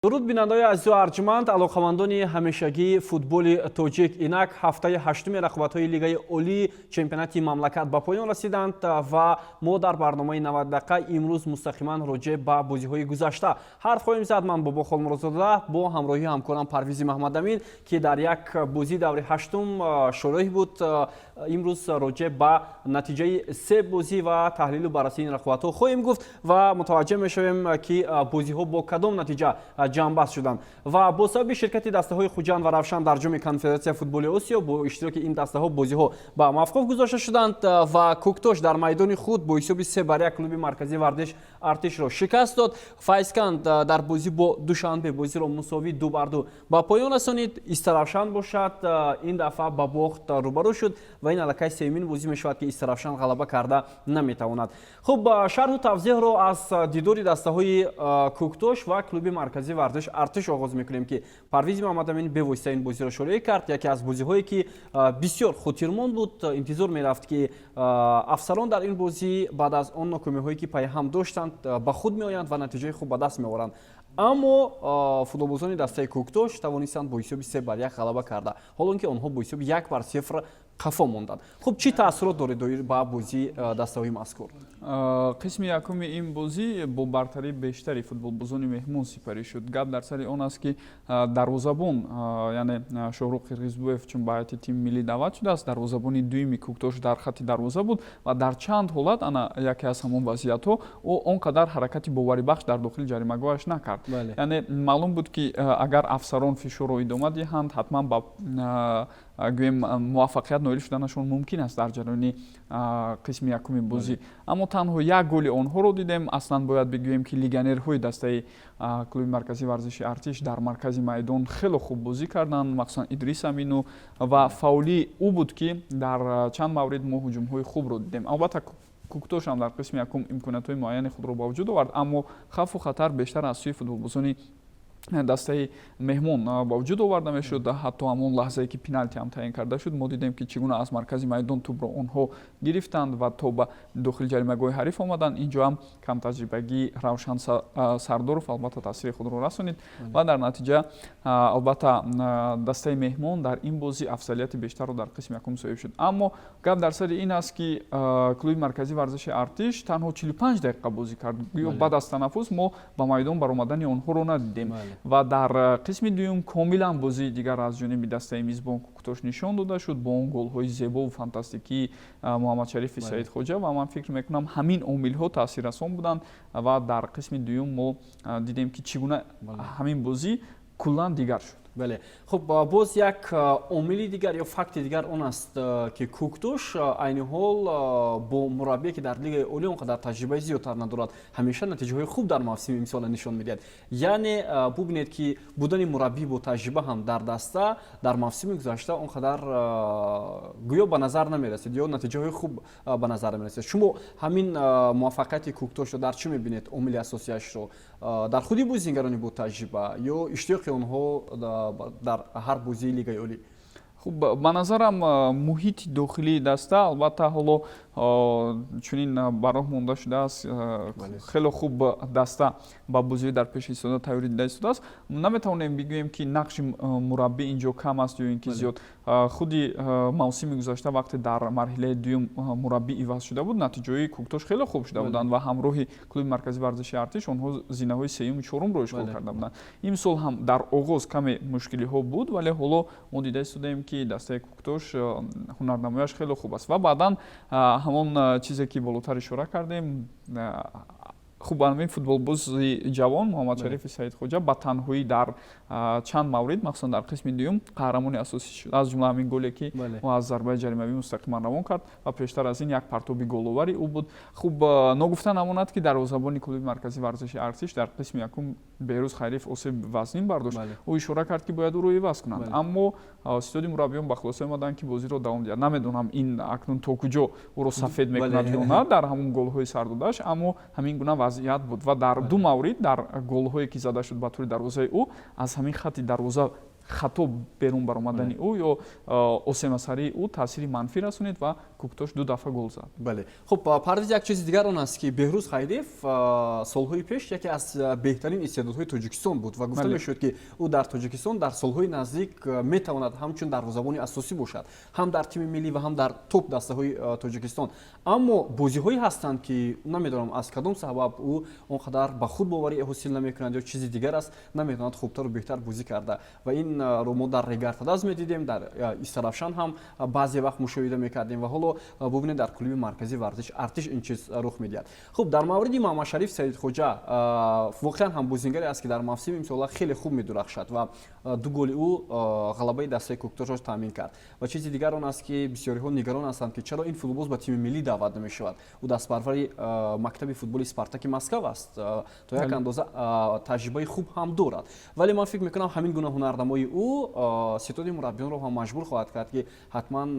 Дуруд, бинандаои азизу арҷманд, алоқамандони ҳамешагии футболи тоҷик. Инак ҳафтаи ҳаштуми рақобатҳои Лигаи Олии чемпионати мамлакат ба поён расиданд ва мо дар барномаи 90 дақиқа имрӯз мустақиман роҷеъ ба бозиҳои гузашта ҳарф хоҳем зад. Ман, Бобо Холмуродзода, бо ҳамроҳии ҳамкорам Парвизи Маҳмадамин, ки дар як бозии даври ҳаштум шореҳ буд, имрӯз роҷеъ ба натиҷаи се бозӣ ва таҳлилу баррасии ин рақобатҳо хоҳем гуфт ва мутаваҷҷеҳ мешавем, ки бозиҳо бо кадом натиҷа ҷамъбаст шуданд. Ва бо сабаби ширкати дастаҳои Хуҷанд ва Равшан дар Ҷоми Конфедератсияи футболи Осиё, бо иштироки ин дастаҳо бозиҳо ба мавқуф гузошта шуданд. Ва Кӯктош дар майдони худ бо ҳисоби 3-1 клуби марказии варзиш Артишро шикаст дод. Файзканд дар бозӣ бо Душанбе бозиро мусовӣ 2-2 ба поён расонид. Истаравшан бошад, ин дафъа ба бохт рӯбарӯ шуд ва ин аллакай сеюмин бозӣ мешавад, ки Истаравшан ғалаба карда наметавонад. Хуб, шарҳу тавзеҳро аз дидори дастаҳои Кӯктош ва клуби марказии варзиш Артиш оғоз мекунем, ки Парвизи Муҳаммадамин бевосита ин бозиро шореҳ кард. Яке аз бозиҳое, ки бисёр хотирмон буд. Интизор мерафт, ки афсарон дар ин бозӣ баъд аз он нокомиҳое, ки пайҳам доштанд, ба худ меоянд ва натиҷаи хуб ба даст меоранд, аммо футболбозони дастаи Кӯктош тавонистанд бо ҳисоби 3-1 ғалаба карда, ҳолон ки онҳо бо ҳисоби 1-0 қафо монданд. Хуб, чӣ таассурот доред доир ба бозии дастаҳои мазкур? Қисми якуми ин бозӣ бо бартарии бештари футболбозони меҳмон сипарӣ шуд. Гап дар сари он аст, ки дарвозабон, яъне Шоҳрух Қирғизбоев, чун ба ҳайати тими миллӣ даъват шудааст, дарвозабони дуюми Кӯктош дар хатти дарвоза буд ва дар чанд ҳолат, ана яке аз ҳамон вазъиятҳо, ӯ он қадар ҳаракати боварибахш дар дохили ҷаримагоҳаш накард. Яъне маълум буд, ки агар афсарон фишорро идома диҳанд, ҳатман ба, гӯем, муваффақият ноил шуданашон мумкин аст дар ҷараёни қисми якуми бозӣ. Аммо танҳо як голи онҳоро дидем. Аслан бояд бигӯем, ки легионерҳои дастаи клуби марказии варзиши Артиш дар маркази майдон хеле хуб бозӣ карданд, махсусан Идрис Амину ва фаъолии ӯ буд, ки дар чанд маврид мо ҳуҷумҳои хубро дидем. Албатта, Кӯктош ҳам дар қисми якум имкониятҳои муайяни худро ба вуҷуд овард, аммо хавфу хатар бештар аз сӯи футболбозони дастаи меҳмон ба вуҷуд оварда мешуд. Ҳатто ҳамон лаҳзае, ки пеналти ҳам таъин карда шуд, мо дидем, ки чӣ гуна аз маркази майдон тӯбро онҳо гирифтанд ва то ба дохили ҷаримагоҳи ҳариф омаданд. Инҷо ҳам камтаҷрибагии Равшан Сардоров албатта таъсири худро расонид ва дар натиҷа албатта дастаи меҳмон дар ин бозӣ афзалияти бештарро дар қисми якум соҳиб шуд. Аммо гап дар сари ин аст, ки клуби марказии варзиши Артиш танҳо 45 дақиқа бозӣ кард. Гӯё баъд аз танаффус мо ба майдон баромадани онҳоро надидем ва дар қисми дуюм комилан бозии дигар аз ҷониби дастаи мизбон Кӯктош нишон дода шуд бо он голҳои зебову фантастикии Муҳаммадшарифи Саидхоҷа. Ва ман фикр мекунам, ҳамин омилҳо таъсиррасон буданд ва дар қисми дуюм мо дидем, ки чӣ гуна ҳамин бозӣ куллан дигар шуд. Бале, хуб, боз як омили дигар ё факти дигар он аст, ки Кӯктош айни ҳол бо мураббие, ки дар Лигаи Олӣ он қадар таҷрибаи зиёдтар надорад, ҳамеша натиҷаҳои хуб дар мавсими имсола нишон медиҳад. Яъне бубинед, ки будани мураббӣ бо таҷриба ҳам дар даста дар мавсими гузашта он қадар гӯё ба назар намерасид ё натиҷаҳои хуб ба назар намерасид. Шумо ҳамин муваффақияти Кӯктошро дар чӣ мебинед? Омили асосияшро дар худи бозигарони бо таҷриба ё иштиёқи онҳо дар ҳар бозии Лигаи Олӣ? Хуб, ба назарам, муҳити дохилии даста албатта ҳоло чунин ба роҳ монда шудааст. Хеле хуб даста ба бозиҳои дар пеши истода тайёрӣ дида истодааст. Наметавонем бигӯем, ки нақши мураббӣ инҷо кам аст ё ин ки зиёд. Худи мавсими гузашта, вақте дар марҳилаи дуюм мураббӣ иваз шуда буд, натиҷаҳои Кӯктош хеле хуб шуда буданд ва ҳамроҳи клуби марказии варзиши Артиш онҳо зинаҳои сеюму чорумро ишғол карда буданд. Имсол ҳам дар оғоз каме мушкилиҳо буд, вале ҳоло мо дида истодаем, ки дастаи Кӯктош ҳунарнамояш хеле хуб аст. Ва баъдан ҳамон чизе, ки болотар ишора кардем, хуб, ҳамин футболбози ҷавон Муҳаммадшарифи Саидхоҷа ба танҳоӣ дар чанд маврид, махсусан дар қисми дуюм, қаҳрамони асосӣ шуд, аз ҷумла ҳамин голе, ки ӯ аз зарбаи ҷаримавӣ мустақиман равон кард ва пештар аз ин як партоби головари ӯ буд. Хуб, ногуфта намонад, ки дарвозабони клуби марказии варзиши Артиш дар қисми якум Беҳрӯз Хайриев осеби вазнин бардошт. Ӯ ишора кард, ки бояд ӯро иваз кунанд, аммо ситоди мураббиён ба хулоса омаданд, ки бозиро давом диҳад. Намедонам, ин акнун то куҷо ӯро сафед мекунад ё на дар ҳамон голҳои сардодааш, аммо ҳамин гуна вазъият буд ва дар ду маврид, дар голҳое, ки зада шуд ба тӯри дарвозаи ӯ, аз ҳамин хатти дарвоза хато берун баромадани ӯ ё осемасарии ӯ таъсири манфӣ расонид ва Кӯктош ду дафъа гол зад. Бале, хуб, Парвиз, як чизи дигар он аст, ки Беҳрӯз Хайдиев солҳои пеш яке аз беҳтарин истеъдодҳои Тоҷикистон буд ва гуфта мешуд, ки ӯ дар Тоҷикистон дар солҳои наздик метавонад ҳамчун дарвозабони асосӣ бошад ҳам дар тими миллӣ ва ҳам дар топ дастаҳои Тоҷикистон. Аммо бозиҳое ҳастанд, ки намедонам, аз кадом сабаб ӯ он қадар ба худ боварӣ ҳосил намекунад ё чизи дигар аст, наметавонад хубтару беҳтар бозӣ карда. Ва инро мо дар Регар-ТадАЗ медидем, дар Истаравшан ҳам баъзе вақт мушоҳида мекардем ва ҳоло бубинед, дар клуби марказии варзиш Артиш ин чиз рух медиҳад. Хуб, дар мавриди Муҳаммадшариф Саидхоҷа, воқеан ҳам бозингаре аст, ки дар мавсими имсола хеле хуб медурахшад ва ду голи ӯ ғалабаи дастаи Кӯктошро таъмин кард. Ва чизи дигар он аст, ки бисёриҳо нигарон ҳастанд, ки чаро ин футболбоз ба тими миллӣ даъват намешавад. Ӯ дастпарвари мактаби футболи Спартаки Москав аст, то як андоза таҷрибаи хуб ҳам дорад, вале ман фикр мекунам, ҳамин гуна ҳунарнамои ӯ ситоди мураббиёнро ҳам маҷбур хоҳад кард, ки ҳатман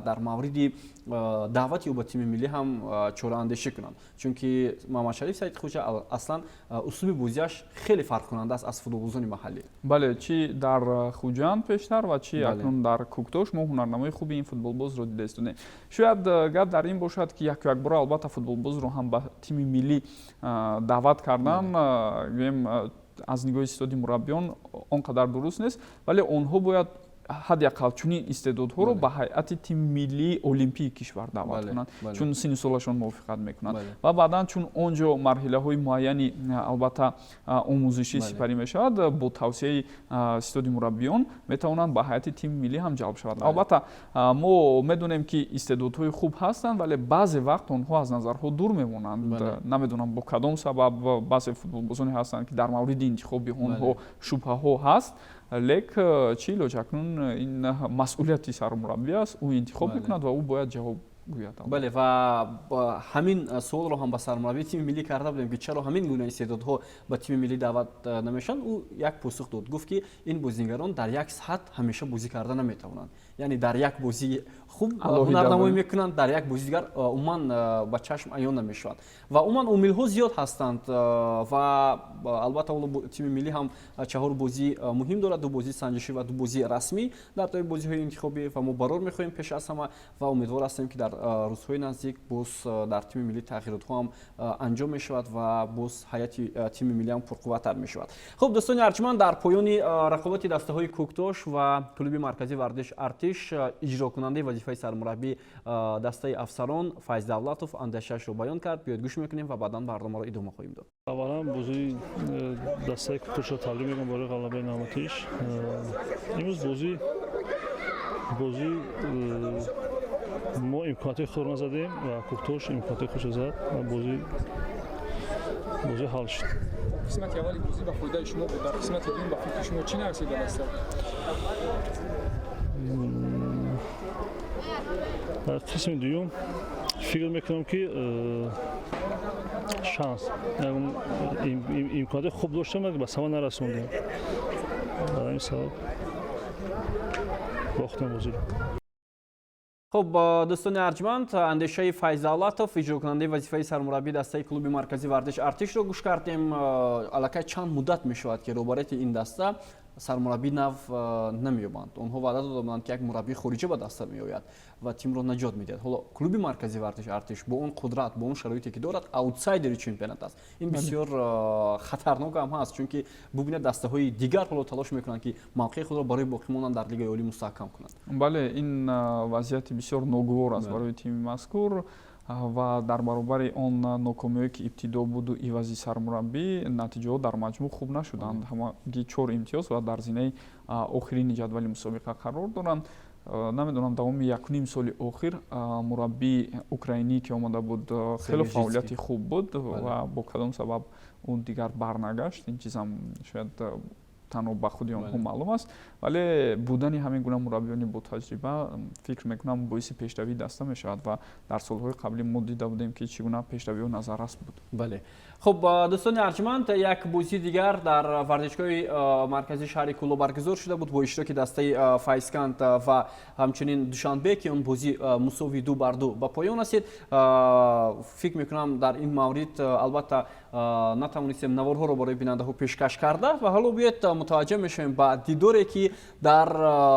дар мавриди даъвати ӯ ба тими миллӣ ҳам чораандешӣ кунанд, чунки Муҳаммадшариф Саидхоҷа аслан услуби бозиаш хеле фарқкунанда аст аз футболбозони маҳаллӣ. Бале, чӣ дар Хуҷанд пештар ва чӣ акнун дар Кӯктош мо ҳунарнамои хуби ин футболбозро дида истодем. Шояд гап дар ин бошад, ки яку якбора албатта футболбозро ҳам ба тими миллӣ даъват кардан, гӯем, аз нигоҳи ситоди мураббиён он қадар дуруст нест, вале онҳо бояд ҳадди ақал чунин истеъдодҳоро ба ҳайати тими миллии олимпии кишвар даъват кунанд, чун синну солашон мувофиқат мекунад ва баъдан, чун он ҷо марҳилаҳои муайяни албатта омӯзишӣ сипарӣ мешавад, бо тавсияи ситоди мураббиён метавонанд ба ҳайати тими миллӣ ҳам ҷалб шавад. Албатта, мо медонем, ки истеъдодҳои хуб ҳастанд, вале баъзе вақт онҳо аз назарҳо дур мемонанд. Намедонам, бо кадом сабаб. Баъзе футболбозоне ҳастанд, ки дар мавриди интихоби онҳо шубҳаҳо ҳаст. Лек чӣ илоҷ? Акнун ин масъулияти сармураббӣ аст, ӯ интихоб мекунад ва ӯ бояд ҷавоб гӯяд. Бале, ва ҳамин суолро ҳам ба сармураббии тими миллӣ карда будем, ки чаро ҳамин гуна истеъдодҳо ба тими миллӣ даъват намешаванд. Ӯ як посух дод, гуфт, ки ин бозингарон дар як сатҳ ҳамеша бозӣ карда наметавонанд, яъне дар як бозӣ хуб ҳунарнамоӣ мекунанд, дар як бозии дигар умуман ба чашм аён намешаванд. Ва умуман омилҳо зиёд ҳастанд. Ва албатта, ҳоло тими миллӣ ҳам чаҳор бозии муҳим дорад: ду бозии санҷишӣ ва ду бозии расмӣ дар тои бозиҳои интихобӣ. Ва мо барор мехоҳем пеш аз ҳама ва умедвор ҳастем, ки дар рӯзҳои наздик боз дар тими миллӣ тағйиротҳо ҳам анҷом мешавад ва боз ҳайати тими миллӣ ҳам пурқувваттар мешавад. Хуб, дӯстони арҷманд, дар поёни рақобати дастаҳои Кӯктош ва клуби марказии варзиш Артиш иҷрокунандаи вазифаи сармураббии дастаи афсарон Файз Давлатов андешаашро баён кард. Биёед, гӯш мекунем ва баъдан барномаро идома хоҳем дод. Аввалан, бозии дастаи Кӯктошро табрик мегӯям барои ғалабаи навбатиш. Имрӯз бозӣ мо имкониятҳои худро назадем ва Кӯктош имкониятҳои худро зад ва бозӣ ҳал шуд. Қисмати аввали бозӣ ба фоидаи шумо буд. Дар қисмати дуюм, ба фикри шумо, чӣ нарасид ба даста? Дар қисми дуюм фикр мекунам, ки шанс, имкониятҳои хуб доштем, ба самар нарасондем. Бар ҳамин сабаб бохтем бозиро. Хуб, дӯстони арҷманд, андешаи Файз Давлатов, иҷрокунандаи вазифаи сармураббии дастаи клуби марказии варзиш Артишро гӯш кардем. Аллакай чанд муддат мешавад, ки роҳбарияти ин даста сармураббии нав намеёбанд. Онҳо ваъда дода буданд, ки як мураббии хориҷа ба даста меояд ва тимро наҷот медиҳад. Ҳоло клуби марказии варзиши Артиш бо он қудрат, бо он шароите, ки дорад, аутсайдери чемпионат аст. Ин бисёр хатарнок ҳам ҳаст, чунки бубинед, дастаҳои дигар ҳоло талош мекунанд, ки мавқеи худро барои боқӣ мондан дар Лигаи олӣ мустаҳкам кунанд. Бале, ин вазъияти бисёр ногувор аст барои тими мазкур. Ва дар баробари он нокомиҳое, ки ибтидо буду ивази сармураббӣ, натиҷаҳо дар маҷмӯъ хуб нашуданд. Ҳамагӣ чор имтиёз ва дар зинаи охирини ҷадвали мусобиқа қарор доранд. Намедонам, давоми якуним соли охир мураббии украинӣ, ки омада буд, хеле фаъолияти хуб буд ва бо кадом сабаб ӯ дигар барнагашт, ин чизам шояд танҳо ба худи онҳо маълум аст. Вале будани ҳамин гуна мураббиёни ботаҷриба, фикр мекунам, боиси пешравии даста мешавад ва дар солҳои қаблӣ мо дида будем, ки чӣ гуна пешравиҳо назаррас буд. Бале, хуб, дӯстони арҷманд, як бозии дигар дар варзишгоҳи марказии шаҳри Кӯлоб баргузор шуда буд бо иштироки дастаи Файзканд ва ҳамчунин Душанбе, ки он бозӣ мусовии 2-2 ба поён расид. Фикр мекунам, дар ин маврид албатта натавонистем наворҳоро барои бинандаҳо пешкаш карда. Ва ҳоло биёед, мутаваҷҷӯҳ мешавем ба дидоре, ки дар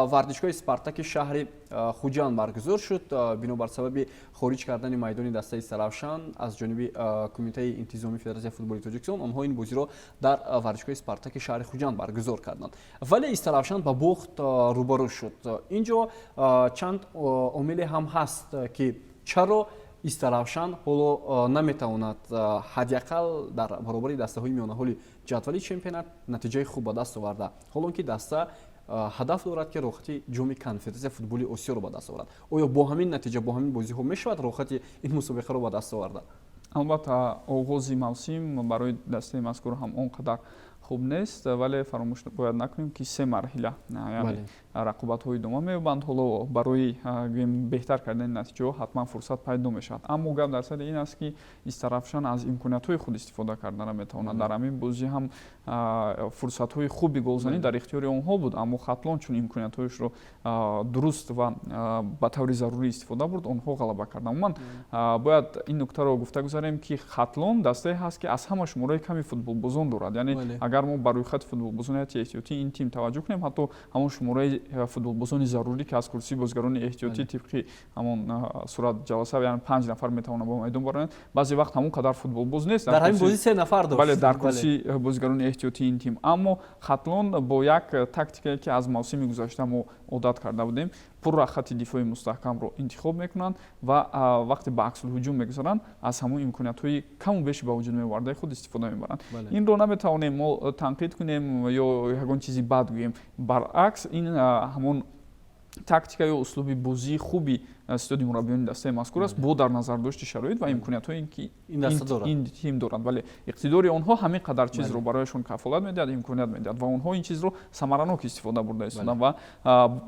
варзишгоҳи Спартаки шаҳри Хуҷанд баргузор шуд. Бинобар сабаби хориҷ кардани майдони дастаи Истаравшан аз ҷониби Кумитаи интизомии Федератсияи футболи Тоҷикистон, онҳо ин бозиро дар варзишгоҳи Спартаки шаҳри Хуҷанд баргузор карданд. Вале Истаравшан ба бохт рӯбарӯ шуд. Ин ҷо чанд омиле ҳам ҳаст, ки чаро Истаравшан ҳоло наметавонад ҳадди ақал дар баробари дастаҳои миёнаҳоли ҷадвали чемпионат натиҷаи хуб ба даст оварда, ҳолон ки даста ҳадаф дорад, ки роҳхати Ҷоми Конфедератсияи футболи Осиёро ба даст оварад. Оё бо ҳамин натиҷа, бо ҳамин бозиҳо мешавад роҳхати ин мусобиқаро ба даст оварда? Албатта, оғози мавсим барои дастаи мазкур ҳам он қадар хуб нест, вале фаромӯш бояд накунем, ки се марҳила, яъне рақобатҳо идома меёбанд. Ҳоло барои, гӯем, беҳтар кардани натиҷаҳо ҳатман фурсат пайдо мешавад. Аммо гап дар сари ин аст, ки Истарафшан аз имкониятҳои худ истифода карда наметавонад. Дар ҳамин бозӣ ҳам фурсатҳои хуби голзанӣ дар ихтиёри онҳо буд, аммо Хатлон чун имкониятҳояшро дуруст ва ба таври зарурӣ истифода бурд, онҳо ғалаба карданд. Умуман, бояд ин нуктаро гуфта гузарем, ки Хатлон дастае ҳаст, ки аз ҳама шумораи ками футболбозон дорад. Яъне агар мо ба рӯйхати футболбозони ҳайати эҳтиётии ин тим таваҷҷӯҳ кунем, ҳатто ҳамон шумораи футболбозони зарурӣ, ки аз курсии бозигарони эҳтиётӣ тибқи ҳамон сурат ҷаласа, яъне панҷ нафар метавонанд ба майдон бароянд, баъзе вақт ҳамон қадар футболбоз нест. Дар ҳамин бозӣ се нафар дошт. Бале, дар курсии бозигарони эҳтиётии ин тим. Аммо Хатлон бо як тактикае, ки аз мавсими гузашта мо одат карда будем, пурра хатти дифои мустаҳкамро интихоб мекунанд ва вақте ба аксулҳуҷум мегузаранд, аз ҳамон имкониятҳои каму беши ба вуҷуд меовардаи худ истифода мебаранд. Инро наметавонем мо танқид кунем ё ягон чизи бад гӯем. Баръакс, ин ҳамон тактика ё услуби бозии хуби ситоди мураббиёни дастаи мазкур аст, бо дар назардошти шароит ва имкониятҳое, ки ин тим дорад. Вале иқтидори онҳо ҳамин қадар чизро барояшон кафолат медиҳад, имконият медиҳад ва онҳо ин чизро самаранок истифода бурда истоданд. Ва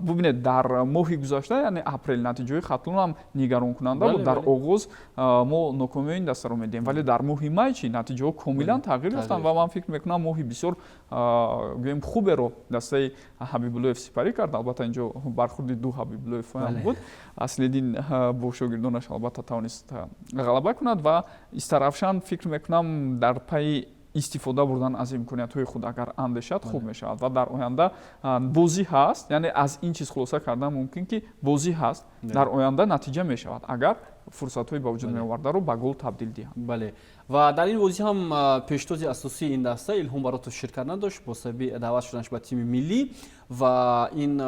бубинед, дар моҳи гузашта, яъне апрел, натиҷаҳои Хатлон ҳам нигаронкунанда буд. Дар оғоз мо нокомиҳои ин дастаро медиҳем, вале дар моҳи май чи натиҷаҳо комилан тағйир ёфтанд ва ман фикр мекунам, моҳи бисёр, гӯем, хуберо дастаи Ҳабибуллоев сипарӣ кард. Албатта, инҷо бархурди ду Ҳабибуллоев ҳам буд. Аслиддин бо шогирдонаш, албатта, тавонист ғалаба кунад ва Истарафшан, фикр мекунам, дар пайи истифода бурдан аз имкониятҳои худ агар андешад, хуб мешавад. Ва дар оянда бозӣ ҳаст, яъне аз ин чиз хулоса кардан мумкин, ки бозӣ ҳаст, дар оянда натиҷа мешавад, агар фурсатҳои ба вуҷуд меовардаро ба гол табдил диҳанд. Бале, ва дар ин бозӣ ҳам пештози асосии ин даста Илҳом Баротов ширкат надошт бо сабаби даъват шуданаш ба тими миллӣ. Ва ин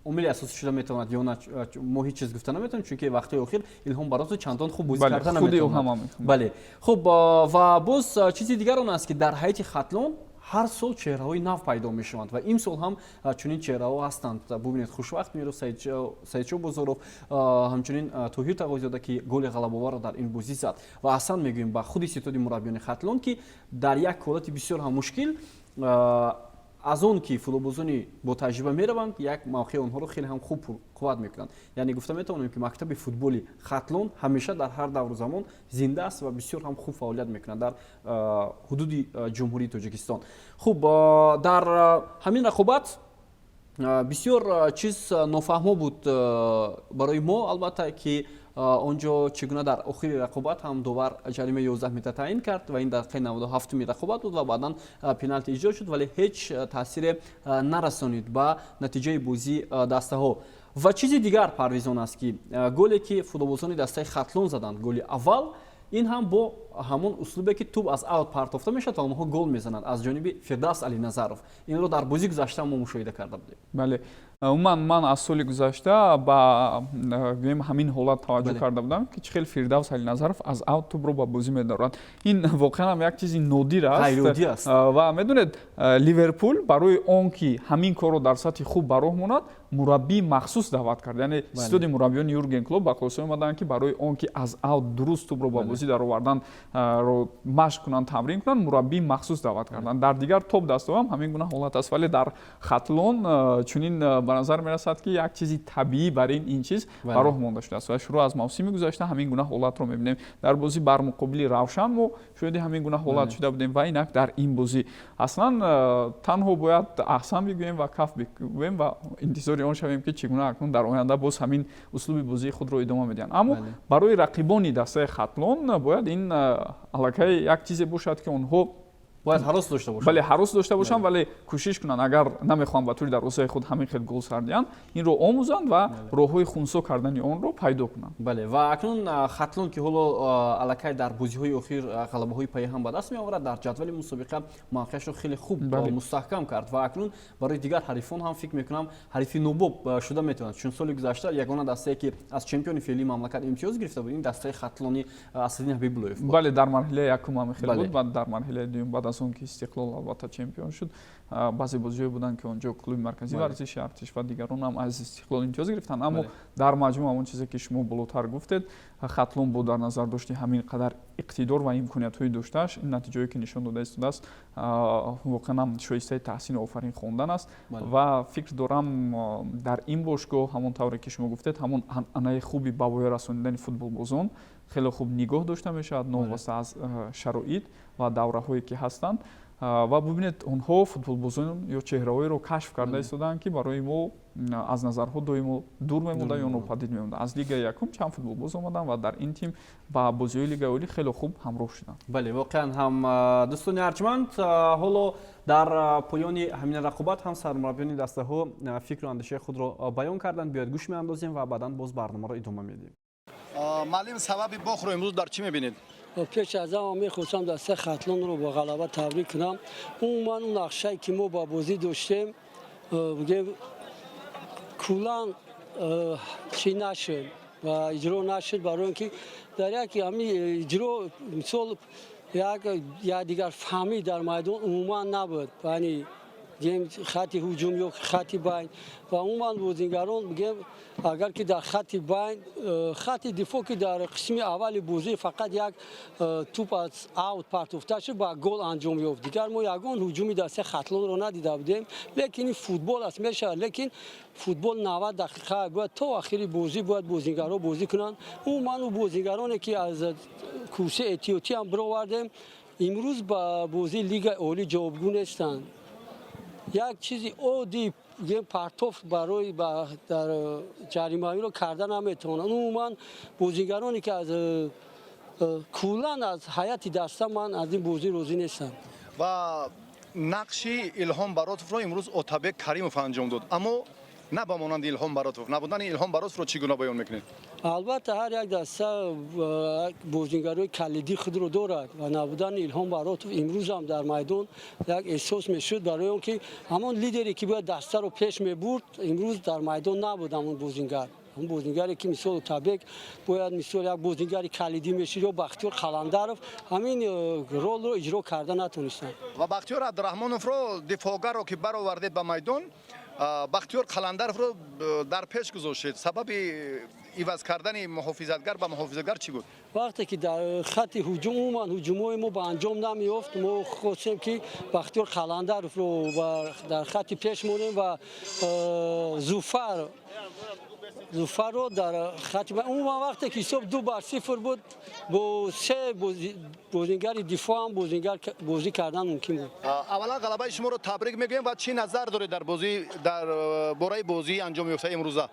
омили асосӣ шуда метавонад ё на, мо ҳеҷ чиз гуфта наметавонем, чунки вақтҳои охир Илҳом Баротов чандон хуб бозӣ карда наметавонад. Бале, хуб, ва боз чизи дигар он аст, ки дар ҳайати Хатлон ҳар сол чеҳраҳои нав пайдо мешаванд ва имсол ҳам чунин чеҳраҳо ҳастанд. Бубинед, Хушвақт Миров, Саидшо Бозоров, ҳамчунин Тоҳир Тағойзода, ки голи ғалабоварро дар ин бозӣ зад. Ва аҳсан мегӯем ба худи ситоди мураббиёни Хатлон, ки дар як ҳолати бисёр ҳам мушкил, аз он ки футболбозони бо таҷриба мераванд, як мавқеи онҳоро хеле ҳам хуб қувват мекунанд. Яъне гуфта метавонем, ки мактаби футболи Хатлон ҳамеша дар ҳар давру замон зинда аст ва бисёр ҳам хуб фаъолият мекунад дар ҳудуди Ҷумҳурии Тоҷикистон. Хуб, дар ҳамин рақобат бисёр чиз нофаҳмо буд барои мо, албатта, ки он ҷо чӣ гуна дар охири рақобат ҳам довар ҷаримаи 11 метр таъин кард ва ин дақиқаи 97-уми рақобат буд ва баъдан пеналти иҷро шуд, вале ҳеҷ таъсире нарасонид ба натиҷаи бозии дастаҳо. Ва чизи дигар, Парвиз, он аст, ки голе, ки футболбозони дастаи Хатлон заданд, голи аввал, ин ҳам бо ҳамон услубе, ки тӯб аз аут партофта мешавад ва онҳо гол мезананд, аз ҷониби Фирдавс Алиназаров. Инро дар бозӣ гузашта мо мушоҳида карда будем. Бале, умуман ман аз соли гузашта ба, гӯем, ҳамин ҳолат таваҷҷӯҳ карда будам, ки чӣ хел Фирдавс Алиназаров аз аут тӯбро ба бозӣ медорад. Ин воқеан ҳам як чизи нодир аст. Ва медонед, Ливерпул барои он ки ҳамин корро дар сатҳи хуб ба роҳ монад, мураббии махсус даъват кард. Яъне ситоди мураббиёни Юрген Клоп ба хулоса омаданд, ки барои он ки аз аут дуруст тӯбро ба бозӣ даровардан машқ кунанд, тамрин кунанд, мураббии махсус даъват карданд. Дар дигар топ дастаҳо ҳам ҳамин гуна ҳолат аст, вале дар Хатлон чунин ба назар мерасад, ки як чизи табиӣ бар ин чиз ба роҳ монда шудааст ва шурӯъ аз мавсими гузашта ҳамин гуна ҳолатро мебинем. Дар бозӣ бар муқобили Равшан мо шоҳиди ҳамин гуна ҳолат шуда будем ва инак дар ин бозӣ. Аслан танҳо бояд аҳсан бигӯем ва каф бигӯем ва интизори он шавем, ки чӣ гуна акнун дар оянда боз ҳамин услуби бозии худро идома медиҳанд. Аммо барои рақибони дастаи Хатлон бояд ин аллакай як чизе бошад, ки онҳо Бояд ҳарос дошта бошанд. Бале, ҳарос дошта бошанд, вале кӯшиш кунанд, агар намехоҳанд ба тӯли дарвозаи худ ҳамин хел гол сар диҳанд, инро омӯзанд ва роҳҳои хунсо кардани онро пайдо кунанд. Бале, ва акнун Хатлон, ки ҳоло аллакай дар бозиҳои охир ғалабаҳои пайи ҳам ба даст меоварад, дар ҷадвали мусобиқа мавқеашро хеле хуб мустаҳкам кард ва акнун барои дигар ҳарифон ҳам, фикр мекунам, ҳарифи нобоб шуда метавонад, чун соли гузашта ягона дастае, ки аз чемпиони феълии мамлакат имтиёз гирифта буд, ин дастаи Хатлони Асриддин Ҳабибуллоев буд. Бале, дар марҳилаи якум ҳамин хел буд ва дар марҳилаи дуюм, баъд аз он ки Истиқлол албатта чемпион шуд, баъзе бозиҳое буданд, ки он ҷо клуби марказии варзиши Артиш ва дигарон ҳам аз Истиқлол имтиёз гирифтанд. Аммо дар маҷмӯъ, ҳамон чизе, ки шумо болотар гуфтед, Хатлон бо дар назар дошти ҳамин қадар иқтидор ва имкониятҳои доштааш, ин натиҷаое, ки нишон дода истодааст, воқеан ҳам шоистаи таҳсину офарин хондан аст. Ва фикр дорам, дар ин бошгоҳ, ҳамон тавре ки шумо гуфтед, ҳамон анъанаи хуби ба воя расонидани футболбозон хеле хуб нигоҳ дошта мешавад, новобаста аз шароит ва давраҳое, ки ҳастанд. Ва бубинед, онҳо футболбозон ё чеҳраҳоеро кашф карда истодаанд, ки барои мо аз назарҳо доимо дур мемонда ё нопадид мемонда. Аз лигаи якум чанд футболбоз омаданд ва дар ин тим ба бозиҳои лигаи олӣ хеле хуб ҳамроҳ шуданд. Бале, воқеан ҳам, дӯстони арҷманд, ҳоло дар поёни ҳамин рақобат ҳам сармураббиёни дастаҳо фикру андешаи худро баён карданд. Биёед, гӯш меандозем ва баъдан боз барномаро идома медиҳем. Муаллим, сабаби бохтро имрӯз дар чӣ мебинед? Пеш аз ҳама мехостам дастаи Хатлонро бо ғалаба табрик кунам. Умуман, он нақшае, ки мо ба бозӣ доштем, бигем, куллан чӣ нашуд ва иҷро нашуд, барои он ки дар яке ҳамин иҷро, мисол, як якдигарфаҳмӣ дар майдон умуман набуд, яъне бигем, хати ҳуҷум ё хати байн ва умуман бозигарон. Бигем, агар ки дар хати байн, хати дифоъ, ки дар қисми аввали бозӣ фақат як туп аз аут партофта шуд, ба гол анҷом ёфт, дигар мо ягон ҳуҷуми дастаи Хатлонро надида будем. Лекин ин футбол аст, мешавад. Лекин футбол 90 дақиқа бояд, то охири бозӣ бояд бозигарҳо бозӣ кунанд. Умуман, ӯ бозигароне, ки аз курсии эҳтиётӣ ҳам бировардем, имрӯз ба бозии лигаи олӣ ҷавобгӯ нестанд. Як чизи оддӣ, бигем, партофт барои дар ҷаримавиро карда наметавонанд. Умуман, бозигароне, ки аз куллан аз ҳайати даста, ман аз ин бозӣ розӣ нестам. Ва нақши Илҳом Баротовро имрӯз Отабек Каримов анҷом дод, аммо на ба монанди Илҳом Баротов. Набудани Илҳом Баротовро чӣ гуна баён мекунед? Албатта, ҳар як даста бозигарои калидии худро дорад ва набудани Илҳом Баротов имрӯзам дар майдон як эҳсос мешуд, барои он ки ҳамон лидере, ки бояд дастаро пеш мебурд, имрӯз дар майдон набуд. Ҳамон бозингар, ҳамон бозингаре, ки мисол Отабек бояд, мисол, як бозингари калидӣ мешуд ё Бахтиёр Қаландаров, ҳамин ролро иҷро карда натонистанд. Ва Бахтиёр Абдураҳмоновро, дифоъгарро, ки баровардед ба майдон, Бахтиёр Қаландаровро дар пеш гузоштед. Сабаби иваз кардани муҳофизатгар ба муҳофизатгар чӣ буд? Вақте ки дар хати ҳуҷум умуман ҳуҷумҳои мо ба анҷом намеёфт, мо хостем, ки Бахтиёр Қаландаровро дар хати пеш монем ва Зуфарро дар хати. Умуман, вақте ки ҳисоб 2-0 буд, бо се бозингари дифоъ ҳам бозингар бозӣ кардан мумкин буд. Аввалан, ғалабаи шуморо табрик мегӯем ва чӣ назар доред дар бозӣ, дар бораи бозии анҷом ёфтаи имрӯза?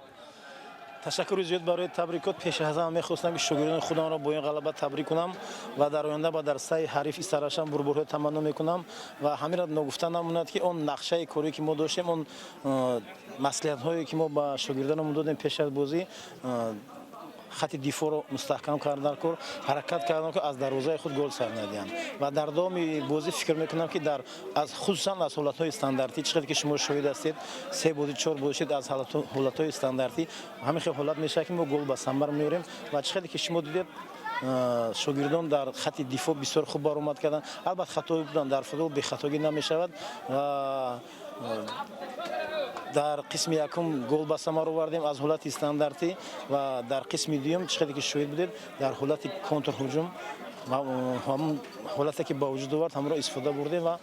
Ташаккури зиёд барои табрикот. Пеш аз ҳама мехостам, ки шогирдони худамро бо ин ғалаба табрик кунам ва дар оянда ба дастаи ҳариф Истаравшан бурдборҳо таманно мекунам. Ва ҳаминро ногуфта намонад, ки он нақшаи корӣ, ки мо доштем, он маслиҳатҳое, ки мо ба шогирдонамон додем пеш аз бозӣ, хати дифоъро мустаҳкам кардан кор, ҳаракат кардан, ки аз дарвозаи худ гол сар надиҳанд. Ва дар давоми бозӣ фикр мекунам, ки дар аз хусусан аз ҳолатҳои стандартӣ, чӣ қадр ки шумо шоҳид ҳастед, се бозӣ, чор бозӣ шуд, аз ҳолатҳои стандартӣ ҳамин хел ҳолат мешавад, ки мо гол ба самар меорем. Ва чӣ қадр ки шумо дидед, шогирдон дар хати дифоъ бисёр хуб баромад карданд. Албатта, хатоӣ буданд, дар футбол бехатогӣ намешавад. Ва дар қисми якум гол ба самар овардем аз ҳолати стандартӣ ва дар қисми дуюм, чӣ қадр ки шоҳид будед, дар ҳолати контрҳуҷум ҳамон ҳолате, ки ба вуҷуд овард, ҳамонро истифода бурдем ва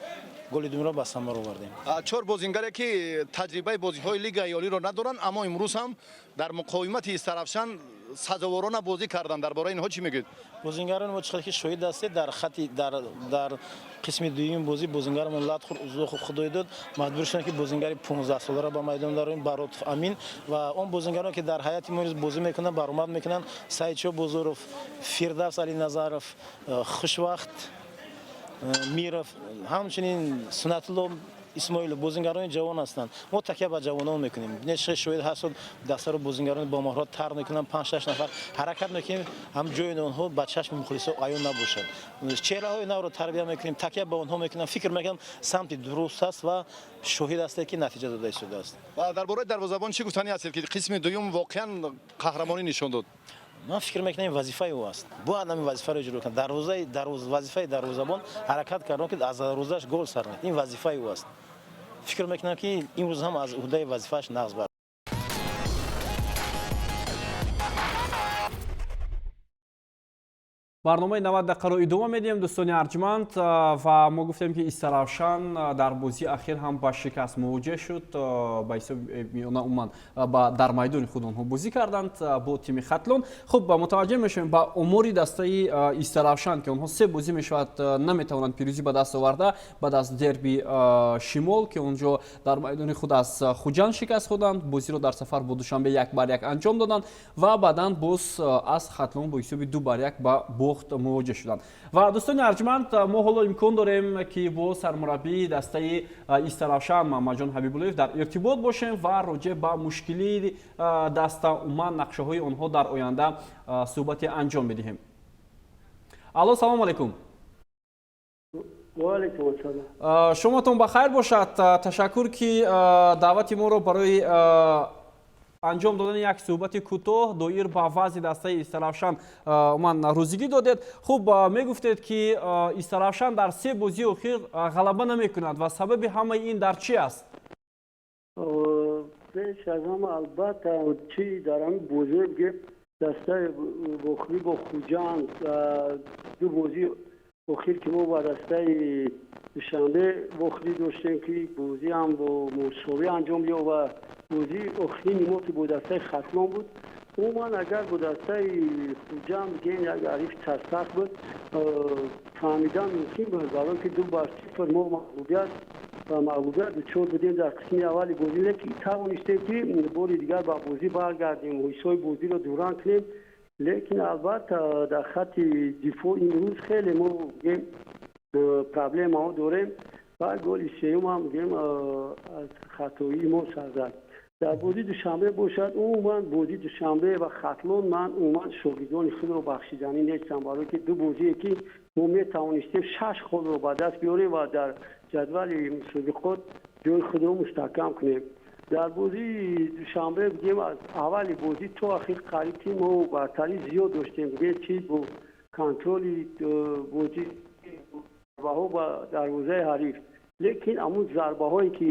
голи дуюмро ба самар овардем. Чор бозингаре, ки таҷрибаи бозиҳои лигаи олиро надоранд, аммо имрӯз ҳам дар муқовимати Истаравшан сазоворона бозӣ карданд. Дар бораи инҳо чӣ мегӯед? Бозингарони мо, чӣ қадр ки шоҳид ҳастед, дар хати дар қисми дуюми бозӣ бозингарамон лат хӯрд, Узоқов Худой дод, маҷбур шудем, ки бозингари 15 соларо ба майдон дарорем, Баротов Амин. Ва он бозингарон, ки дар ҳайати мо бозӣ мекунанд, баромад мекунанд: Саидшо Бозоров, Фирдавс Алиназаров, Хушвақт Миров, ҳамчунин Суннатулло Исмоилов бозингарони ҷавон ҳастанд. Мо такя ба ҷавонон мекунем. Шоҳид ҳастод, дастаро бозингарони бо маҳорат тар мекунанд, панҷ-шаш нафар ҳаракат мекунем, ҳам ҷои онҳо ба чашми мухлисо аён набошад. Чеҳраҳои навро тарбия мекунем, такя ба онҳо мекунем. Фикр мекунам, самти дуруст аст ва шоҳид ҳастед, ки натиҷа дода истодааст. Ва дар бораи дарвозабон чӣ гуфтанӣ ҳастед, ки қисми дуюм воқеан қаҳрамонӣ нишон дод? Ман фикр мекунам, вазифаи ӯ аст, бояд ҳамин вазифаро иҷро кунад. Вазифаи дарвозабон ҳаракат кардан, ки аз дарвозааш гол сар кунад. Ин вазифаи ӯ аст. Фикр мекунам, ки имрӯз ҳам аз уҳдаи вазифааш нағз бар. Барномаи 90 дақиқаро идома медиҳем, дӯстони арҷманд, ва мо гуфтем, ки Истаравшан дар бозии ахир ҳам ба шикаст мувоҷеҳ шуд. Ба ҳисоби миёна умуман дар майдони худ онҳо бозӣ карданд бо тими Хатлон. Хуб, мутаваҷҷеҳ мешавем ба омори дастаи Истаравшан, ки онҳо се бозӣ мешавад наметавонанд пирӯзӣ ба даст оварда, баъд аз дерби Шимол, ки он ҷо дар майдони худ аз Хуҷанд шикаст хӯрданд, бозиро дар сафар бо Душанбе 1-1 анҷом доданд ва баъдан боз аз Хатлон бо ҳисоби 2-1 ба бохт мувоҷеҳ шуданд. Ва дӯстони арҷманд, мо ҳоло имкон дорем, ки бо сармураббии дастаи Истаравшан Муҳаммадҷон Ҳабибуллоев дар иртибот бошем ва роҷеъ ба мушкилии даста, умуман нақшаҳои онҳо дар оянда суҳбате анҷом медиҳем. Алло, салому алайкум. Шумотон ба хайр бошад. Ташаккур, ки даъвати моро барои анҷом додани як суҳбати кӯтоҳ доир ба вазъи дастаи Истаравшан умуман розигӣ додед. Хуб, мегуфтед, ки Истаравшан дар се бозии охир ғалаба намекунад ва сабаби ҳамаи ин дар чӣ аст? Пеш аз ҳама, албатта, чӣ дар ҳамин бозиҳое ки дастаи бохирӣ бо Хуҷанд, ду бозии охир ки мо ба дастаи Душанбе бохирӣ доштем, ки бозӣ ҳам бо мусовӣ анҷом ёфт, ва бозии охирини мо ки бо дастаи Хатлон буд, умуман агар бо дастаи Хуҷанд бигем, як ҳарифи сарсахт буд, фаҳмидан мумкин буд, барое ки 2-0 мо мағлубият дучор будем дар қисми аввали бозӣ, лекин тавонистем, ки бори дигар ба бозӣ баргардем, ҳиссои бозиро дуранг кунем. Лекин албатта дар хатти дифоъ имрӯз хеле мо бигем проблемаҳо дорем ва голи сеюм ҳам бигем аз хатоии мо сар зад. Дар бозии Душанбе бошад, умуман бозии Душанбе ва Хатлон ман умуман шогирдони худро бахшиданӣ нестам, барое ки ду бозие ки мо метавонистем шаш холро ба даст биёрем ва дар ҷадвали мусобиқот ҷои худро мустаҳкам кунем. Дар бозии Душанбе бигем, аз аввали бозӣ то ахир қариб ки мо бартарӣ зиёд доштем, бигем чи бо контроли бозӣ, зарбаҳо ба дарвозаи ҳариф, лекин ҳамун зарбаҳое ки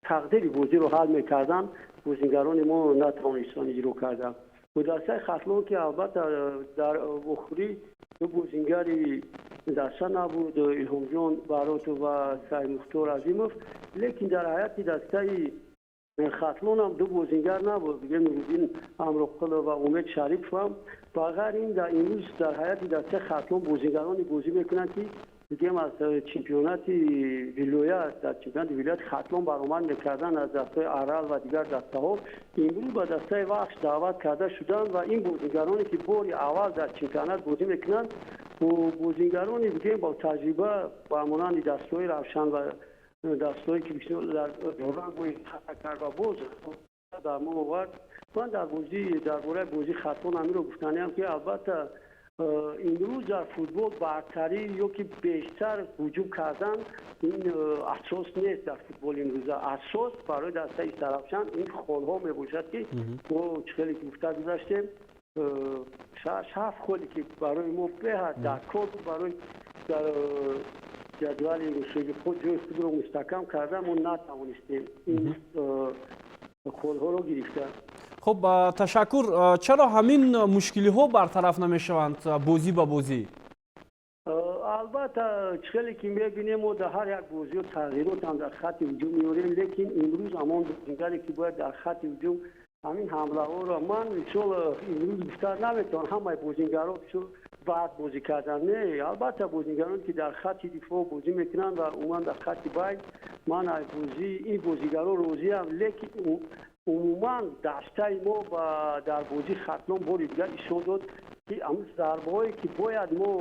тақдири бозиро ҳал мекарданд, бозингарони мо натавонистанд иҷро карданд. Бо дастаи Хатлон ки албатта дар охирӣ ду бозингари даста набуд, Илҳомҷон Баротов ва Саидмухтор Азимов, лекин дар ҳайати дастаи Хатлон ҳам ду бозингар набуд, бигем Нуриддин Амроқулов ва Умед Шарипов ҳам. Ба ғайр ин, дар имрӯз дар ҳайати дастаи Хатлон бозингароне бозӣ мекунанд, ки бигем аз чемпионати вилоят, дар чемпионати вилояти Хатлон баромад мекарданд, аз дастаҳои Арал ва дигар дастаҳо имрӯз ба дастаи Вахш даъват карда шуданд. Ва ин бозингароне ки бори аввал дар чемпионат бозӣ мекунанд, бо бозингароне бигем бо таҷриба, ба монанди дастаҳои Равшан ва дастаҳое ки дар рангои хата кард ва боз дар мо овард. Ман дар бозӣ, дар бораи бозии Хатлон ҳаминро гуфтаниам, ки албатта имрӯз дар футбол бартарӣ ё ки бештар ҳуҷум кардан ин асос нест. Дар футболи имрӯза асос барои дастаи Истаравшан ин холҳо мебошад, ки мо чӣ хеле гуфта гузаштем, шаш ҳафт холе ки барои мо беҳад дар кор буд, барои дар ҷадвали мусобиқот ҷои худро мустаҳкам карда, мо натавонистем ин холҳоро гирифта. Хуб, ташаккур. Чаро ҳамин мушкилиҳо бартараф намешаванд бозӣ ба бозӣ? Албатта, чӣ хеле ки мебинем, мо дар ҳар як бозиҳо тағйирот ҳам дар хатти ҳуҷум меорем, лекин имрӯз ҳамон бозингаре ки бояд дар хатти ҳуҷум ҳамин ҳамлаҳоро, ман мисол имрӯз гуфта наметавонам ҳамаи бозингарро бисёр бад бозӣ карданд. Не, албатта бозингароне ки дар хатти дифоъ бозӣ мекунанд ва умуман дар хатти байн, ман аз бозии ин бозигаро розиам, лекин умуман дастаи мо дар бозии Хатлон бори дигар ишон дод. Ки ҳамун зарбаҳое ки бояд мо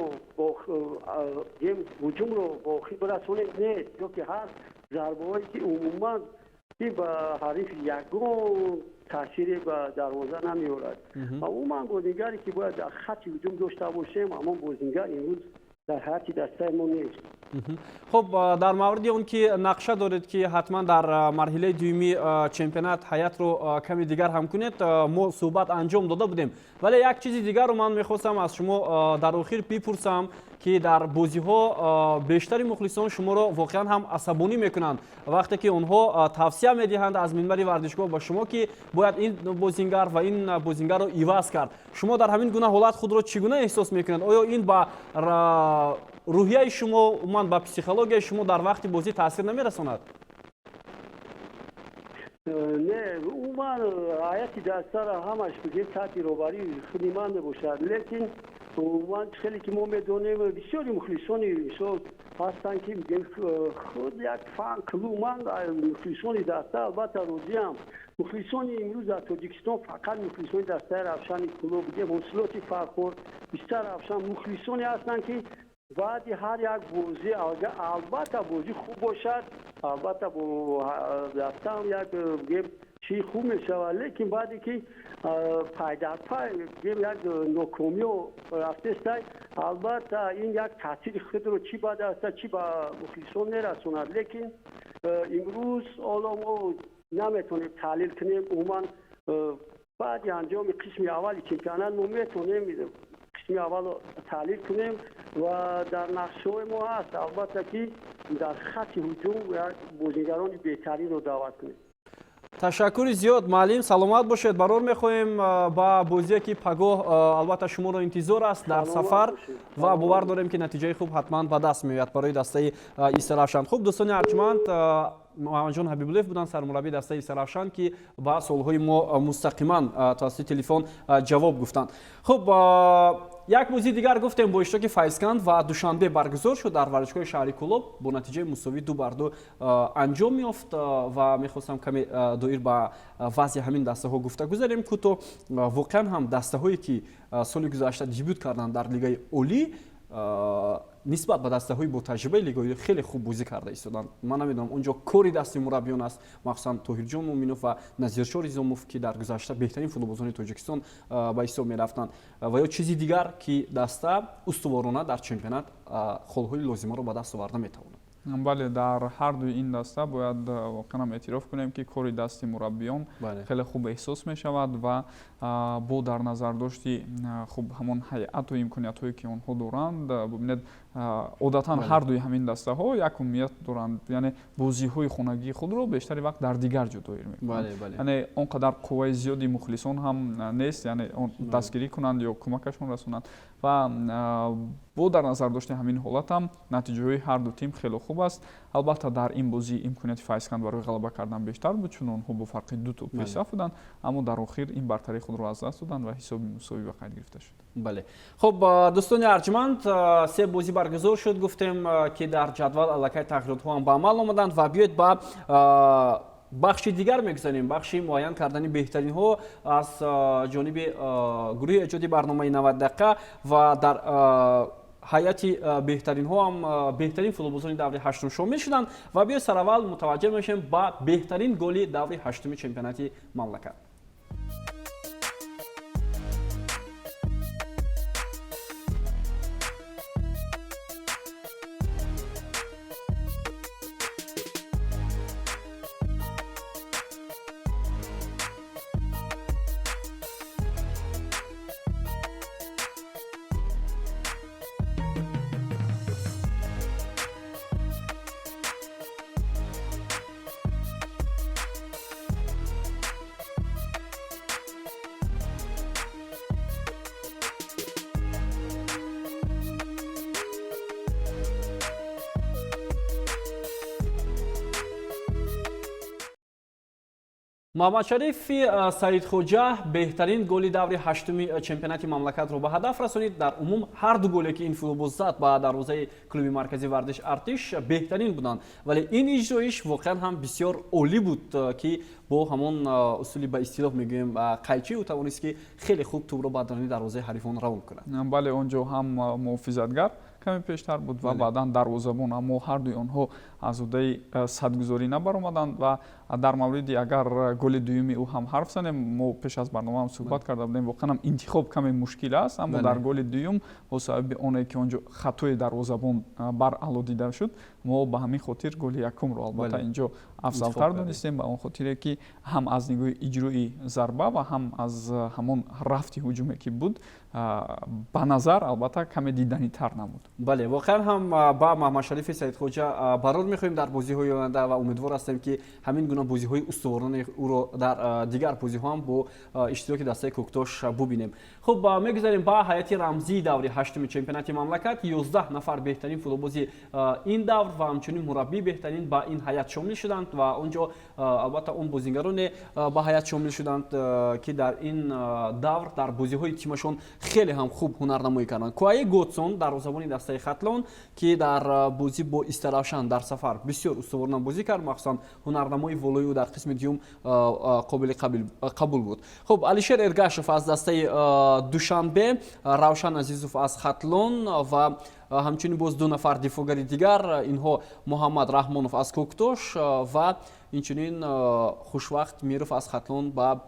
ҳуҷумро ба охир бирасонем, нест, ё ки ҳаст зарбаҳое ки умуман ки ба ҳариф ягон таъсире ба дарвоза намеорад. Ва умуман бозингаре ки бояд дар хатти ҳуҷум дошта бошем, ҳамон бозингар имрӯз дар ҳайати дастаи мо нест. Хуб, дар мавриди он ки нақша доред, ки ҳатман дар марҳилаи дуюми чемпионат ҳайатро ками дигар ҳам кунед, мо суҳбат анҷом дода будем, вале як чизи дигарро ман мехостам аз шумо дар охир бипурсам, ки дар бозиҳо бештари мухлисон шуморо воқеан ҳам асабонӣ мекунанд, вақте ки онҳо тавсия медиҳанд аз минбари варзишгоҳ ба шумо, ки бояд ин бозингар ва ин бозингарро иваз кард. Шумо дар ҳамин гуна ҳолат худро чӣ гуна эҳсос мекунед? Оё ин ба рӯҳияи шумо, умуман ба психологияи шумо дар вақти бозӣ таъсир намерасонад? Не, умуман ҳайати дастара ҳамаш бигем таҳти роҳбарии худи ман мебошад, лекин умуман хеле ки мо медонем, бисёри мухлисони мисол ҳастанд, ки бигем худ як фан клуб. Ман мухлисони даста албатта розиам. Мухлисони имрӯз дар Тоҷикистон фақат мухлисони дастаи Равшани Кӯлоб, бигем Ҳосилоти Фархор, Истаравшан, мухлисоне ҳастанд, ки баъди ҳар як бозӣ, албатта бозӣ хуб бошад, албатта бо дастаам як бигем чӣ хуб мешавад, лекин баъде ки пайдарпай бигем як нокомиё рафтестай, албатта ин як таъсири худро чӣ ба даста, чӣ ба мухлисон мерасонад. Лекин имрӯз ҳоло мо наметавонем таҳлил кунем. Умуман баъди анҷоми қисми аввали чемпионат мо метавонем қисми аввалро таҳлил кунем ва дар нақшаҳои мо ҳаст, албатта, ки дар хатти ҳуҷум як бозингарони беҳтаринро даъват кунем. Ташаккури зиёд, муаллим, саломат бошед. Барор мехоҳем ба бозие, ки пагоҳ албатта шуморо интизор аст дар сафар, ва бовар дорем, ки натиҷаи хуб ҳатман ба даст меояд барои дастаи Истаравшан. Хуб, дӯстони арҷманд, Муҳаммадҷон Ҳабибуллоев буданд, сармураббии дастаи Истаравшан, ки ба суолҳои мо мустақиман тавассути телефон ҷавоб гуфтанд. Хуб, як бозии дигар гуфтем бо иштироки Файзканд ва Душанбе баргузор шуд дар варзишгоҳи шаҳри Кӯлоб, бо натиҷаи мусовӣ 2-2 анҷом меёфт ва мехостам каме доир ба вазъи ҳамин дастаҳо гуфта гузарем кӯтоҳ. Воқеан ҳам дастаҳое, ки соли гузашта дебют карданд дар Лигаи Олӣ, нисбат ба дастаҳои ботаҷрибаи лигаи хеле хуб бозӣ карда истоданд. Ман намедонам, он ҷо кори дасти мураббиён аст, махсусан Тоҳирҷон Муъминов ва Назиршо Ризомов, ки дар гузашта беҳтарин футболбозони Тоҷикистон ба ҳисоб мерафтанд, ва ё чизи дигар, ки даста устуворона дар чемпионат холҳои лозимаро ба даст оварда метавонад. Бале, дар ҳар дуи ин даста бояд воқеан ҳам эътироф кунем, ки кори дасти мураббиён хеле хуб эҳсос мешавад ва бо дар назардошти хуб ҳамон ҳайату имкониятҳое, ки онҳо доранд. Бубинед, одатан ҳар дуи ҳамин дастаҳо як умумият доранд, яъне бозиҳои хонагии худро бештари вақт дар дигар ҷо доир мекунанд, яъне он қадар қувваи зиёди мухлисон ҳам нест, яъне дастгирӣ кунанд ё кӯмакашон расонанд. Ва бо дар назардошти ҳамин ҳолат ҳам натиҷаҳои ҳар ду тим хеле хуб аст. Албатта, дар ин бозӣ имконияти Файзканд барои ғалаба кардан бештар буд, чун онҳо бо фарқи ду тӯб пешсаф буданд, аммо дар охир ин бартарии худро аз даст доданд ва ҳисоби мусовӣ ба қайд гирифта шуд. Бале, хуб, дӯстони арҷманд, се бозӣ баргузор шуд. Гуфтем, ки дар ҷадвал аллакай тағйиротҳо ҳам ба амал омаданд ва биёед ба бахши дигар мегузарем, бахши муайян кардани беҳтаринҳо аз ҷониби гурӯҳи эҷоди барномаи 90 дақиқа. Ва дар ҳайати беҳтаринҳо ҳам беҳтарин футболбозони даври ҳаштум шомил шуданд ва биёед сараввал мутаваҷҷеҳ мешавем ба беҳтарин голи даври ҳаштуми чемпионати мамлакат. Муҳаммадшарифи Саидхоҷа беҳтарин голи даври ҳаштуми чемпионати мамлакатро ба ҳадаф расонид. Дар умум ҳар ду голе, ки ин футболбоз зад ба дарвозаи клуби марказии варзиш Артиш, беҳтарин буданд, вале ин иҷроиш воқеан ҳам бисёр олӣ буд, ки бо ҳамон усули, ба истилоҳ мегӯем, қайчӣ, ӯ тавонист, ки хеле хуб тӯбро ба даруни дарвозаи ҳарифон равон кунад. Бале, он ҷо ҳам муҳофизатгар каме пештар буд ва баъдан дарвозабон, аммо ҳардуи онҳо аз ӯҳдаи садгузорӣ набаромаданд. Ва дар мавриди агар голи дуюми ӯ ҳам ҳарф занем, мо пеш аз барнома ҳам суҳбат карда будем, воқеан ҳам интихоб каме мушкил аст, аммо дар голи дуюм бо сабаби оне ки он ҷо хатои дарвозабон баръало дида шуд, мо ба ҳамин хотир голи якумро албатта инҷо афзалтар донистем, ба он хотире ки ҳам аз нигоҳи иҷрои зарба ва ҳам аз ҳамон рафти ҳуҷуме ки буд, ба назар албатта каме диданитар намуд. Бале, воқеан ҳам ба Маҳмадшарифи Саидхоҷа барор мехоҳем дар бозиҳои оянда ва умедвор ҳастем, ки ҳамин гуна бозиҳои устуворонаи ӯро дар дигар бозиҳо ҳам бо иштироки дастаи Кӯктош бубинем. Хуб, мегузарем ба ҳайати рамзии даври ҳаштуми чемпионати мамлакат. 11 нафар беҳтарин футболбози ин давр ва ҳамчунин мураббии беҳтарин ба ин ҳайат шомил шуданд ва он ҷо албатта он бозингароне ба ҳайат шомил шуданд, ки дар ин давр дар бозиҳои тимашон хеле ҳам хуб ҳунарнамоӣ карданд. Куаи Готсон, дарвозабони дастаи Хатлон, ки дар бозӣ бо Истаравшан дар сафар бисёр устуворона бозӣ кард, махсусан ҳунарнамои волои ӯ дар қисми дуюм қобили қабул буд. Хуб, Алишер Эргашев аз дастаи Душанбе, Равшан Азизов аз Хатлон ва ҳамчунин боз ду нафар дифоъгари дигар, инҳо Муҳаммад Раҳмонов аз Кӯктош ва инчунин Хушвақт Миров аз Хатлон ба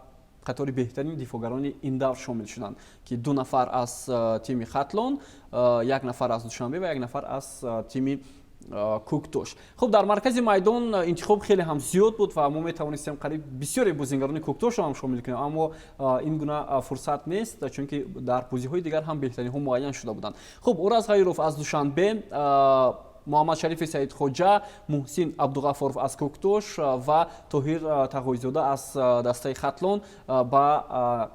қатори беҳтарин дифоъгарони ин давр шомил шуданд, ки ду нафар аз тими Хатлон, як нафар аз Душанбе ва як нафар аз тими Кӯктош. Хуб, дар маркази майдон интихоб хеле ҳам зиёд буд ва мо метавонистем қариб бисёре бозингарони Кӯктошро ҳам шомил кунем, аммо ин гуна фурсат нест, чунки дар бозиҳои дигар ҳам беҳтаринҳо муайян шуда буданд. Хуб, Ураз Ғайров аз Душанбе, Муҳаммадшарифи Саидхоҷа, Муҳсин Абдуғафоров аз Кӯктош ва Тоҳир Тағойзода аз дастаи Хатлон ба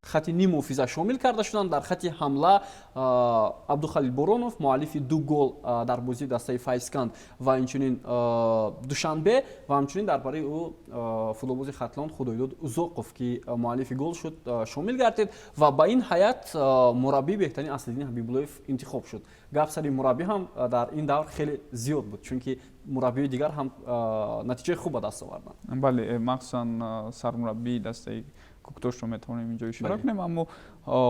хати ниммуҳофиза шомил карда шуданд. Дар хати ҳамла Абдухалил Боронов, муаллифи ду гол дар бозии дастаи Файзканд ва инчунин Душанбе, ва ҳамчунин дар барои ӯ футболбози Хатлон Худойдод Узоқов, ки муаллифи гол шуд, шомил гардид. Ва ба ин ҳайат мураббии беҳтарин Аслиддин Ҳабибуллоев интихоб шуд. Гап сари мураббӣ ҳам дар ин давр хеле зиёд буд, чунки мураббиёи дигар ҳам натиҷаи хуб ба даст оварданд. Бале, махсусан сармураббии дастаи Кӯктошро метавонем инҷо ишора кунем, аммо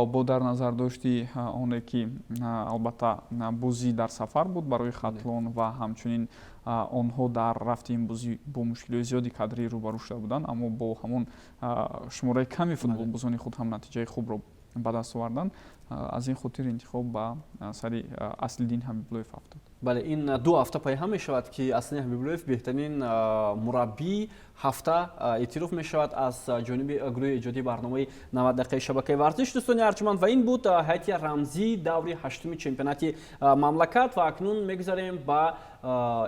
бо дар назар дошти оне ки албатта бозӣ дар сафар буд барои Хатлон ва ҳамчунин онҳо дар рафти ин бозӣ бо мушкилиҳои зиёди кадрӣ рӯбарӯ шуда буданд, аммо бо ҳамон шумораи ками футболбозони худ ҳам натиҷаи хубро ба даст оварданд, аз ин хотир интихоб ба сари Аслиддин Ҳабибуллоев афтод. Бале, ин ду ҳафта пайҳам мешавад, ки Аслиддин Ҳабибуллоев беҳтарин мураббии ҳафта эътироф мешавад аз ҷониби гурӯҳи эҷодии барномаи 90 дақиқаи шабакаи варзиш. Дӯстони арҷуманд, ва ин буд ҳайати рамзии даври ҳаштуми чемпионати мамлакат. Ва акнун мегузарем ба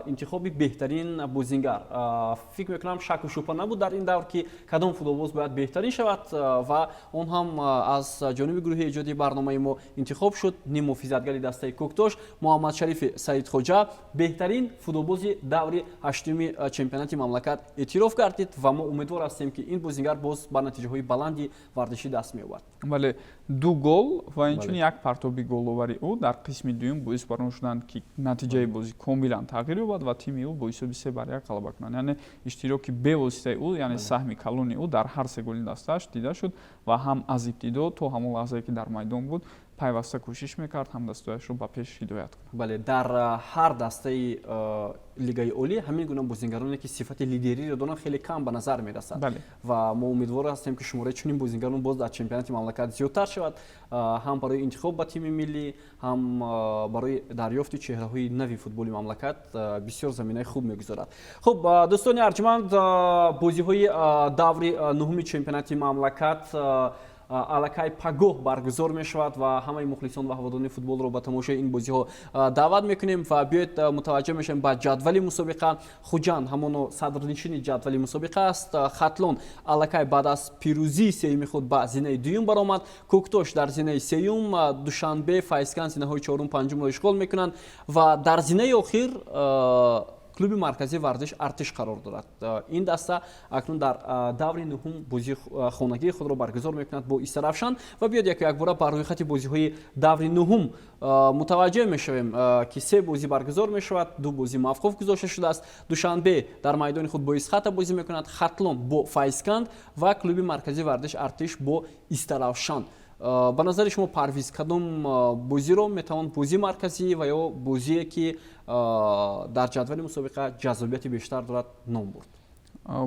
интихоби беҳтарин бозингар. Фикр мекунам, шаку шубҳа набуд дар ин давр, ки кадом футболбоз бояд беҳтарин шавад, ва он ҳам аз ҷониби гурӯҳи эҷодии барномаи мо интихоб шуд. Ниммуҳофизатгари дастаи Кӯктош Муҳаммадшарифи Саидхоҷа беҳтарин футболбози даври ҳаштуми чемпионати мамлакат эътироф гардид ва мо умедвор ҳастем, ки ин бозингар боз ба натиҷаҳои баланди варзишӣ даст меёбад. Бале, ду гол ва инчунин як партоби головари ӯ дар қисми дуюм боис бар он шуданд, ки натиҷаи бозӣ комилан тағйир ёбад ва тими ӯ бо ҳисоби 3-1 ғалаба кунанд. Яъне иштироки бевоситаи ӯ, яъне саҳми калони ӯ дар ҳар се голи дастааш дида шуд ва ҳам аз ибтидо то ҳамон лаҳзае ки дар майдон буд, пайваста кӯшиш мекард ҳамдастояшро ба пеш ҳидоят кунад. Бале, дар ҳар дастаи лигаи олӣ ҳамин гуна бозингароне, ки сифати лидериро доранд, хеле кам ба назар мерасад ва мо умедвор ҳастем, ки шумораи чунин бозингарон боз дар чемпионати мамлакат зиёдтар шавад, ҳам барои интихоб ба тими миллӣ, ҳам барои дарёфти чеҳраҳои нави футболи мамлакат бисёр заминаи хуб мегузорад. Хуб, дӯстони арҷуманд, бозиҳои даври нуҳуми чемпионати мамлакат аллакай пагоҳ баргузор мешавад ва ҳамаи мухлисон ва ҳаводорони футболро ба тамошои ин бозиҳо даъват мекунем. Ва биёед, мутаваҷҷеҳ мешавем ба ҷадвали мусобиқа. Хуҷанд ҳамоно садрнишини ҷадвали мусобиқа аст. Хатлон аллакай баъд аз пирӯзии сеюми худ ба зинаи дуюм баромад, Кӯктош дар зинаи сеюм, Душанбе, Файзканд зинаҳои чорум, панҷумро ишғол мекунанд ва дар зинаи охир Клуби марказии варзиш Артиш қарор дорад. Ин даста акнун дар даври нуҳум бозии хонагии худро баргузор мекунад бо Истаравшан. Ва биёд, яку якбора ба рӯйхати бозиҳои даври нуҳум мутаваҷҷеҳ мешавем, ки се бозӣ баргузор мешавад, ду бозӣ мавқуф гузошта шудааст. Душанбе дар майдони худ бо Исхата бозӣ мекунад, Хатлон бо Файзканд ва клуби марказии варзиш Артиш бо Истаравшан. Ба назари шумо, Парвиз, кадом бозиро метавон бозии марказӣ ва ё бозие, ки дар ҷадвали мусобиқа ҷаззобияти бештар дорад, ном бурд?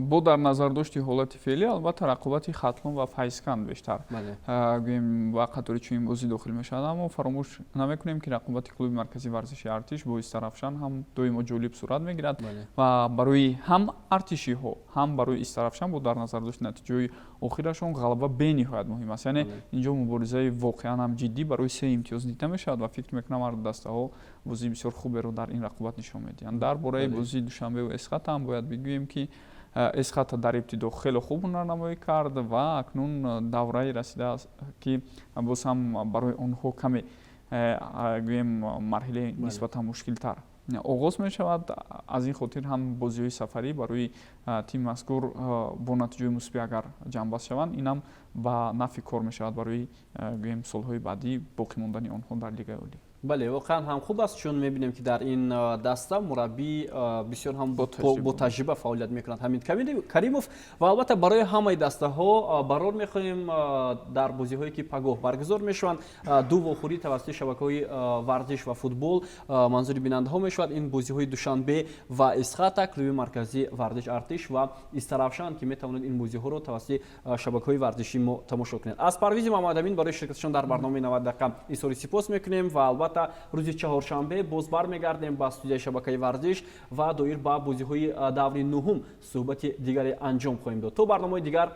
Бо дар назардошти ҳолати феълӣ, албатта, рақобати Хатлон ва Файзканд бештар, гӯем, ба қатори чунин бозӣ дохил мешавад. Аммо фаромӯш намекунем, ки рақобати клуби марказии варзиши Артиш бо Истаравшан ҳам доимо ҷолиб сурат мегирад ва барои ҳам артишиҳо, ҳам барои Истаравшан бо дар назардошти натиҷаҳои охирашон ғалаба бениҳоят муҳим аст. Яъне инҷо муборизаи воқеан ҳам ҷиддӣ барои се имтиёз дида мешавад ва фикр мекунам, ҳарду дастаҳо бозии бисёр хуберо дар ин рақобат нишон медиҳанд. Дар бораи бозии Душанбеву Эсхата ҳам бояд бигӯем, ки Эсхата дар ибтидо хеле хуб ҳунарнамоӣ кард ва акнун даврае расидааст, ки боз ҳам барои онҳо каме, гӯем, марҳилаи нисбатан мушкилтар оғоз мешавад. Аз ин хотир ҳам бозиҳои сафарӣ барои тими мазкур бо натиҷаҳои мусбӣ агар ҷамъбаст шаванд, ин ҳам ба нафъи кор мешавад барои, гӯем, солҳои баъдӣ боқӣ мондани онҳо дар Лигаи Олӣ. Бале, воқеан ҳам хуб аст, чун мебинем, ки дар ин даста мураббӣ бисёр ҳам бо таҷриба фаъолият мекунад, Ҳамид Каримов. Ва албатта, барои ҳамаи дастаҳо барор мехоҳем дар бозиҳое, ки пагоҳ баргузор мешаванд. Ду вохӯрӣ тавассути шабакаҳои варзиш ва футбол манзури бинандаҳо мешавад. Ин бозиҳои Душанбе ва Исхата, клуби марказии варзиш Артиш ва Истаравшан, ки метавонед ин бозиҳоро тавассути шабакаҳои варзишии мо тамошо кунед. Аз Парвизи Мамадамин барои ширкаташон дар барномаи 90 дақиқа изҳори сипос мекунем ва албатта, рӯзи чаҳоршанбе боз бармегардем ба студияи шабакаи варзиш ва доир ба бозиҳои даври нуҳум суҳбати дигаре анҷом хоҳем дод. То барномаи дигар.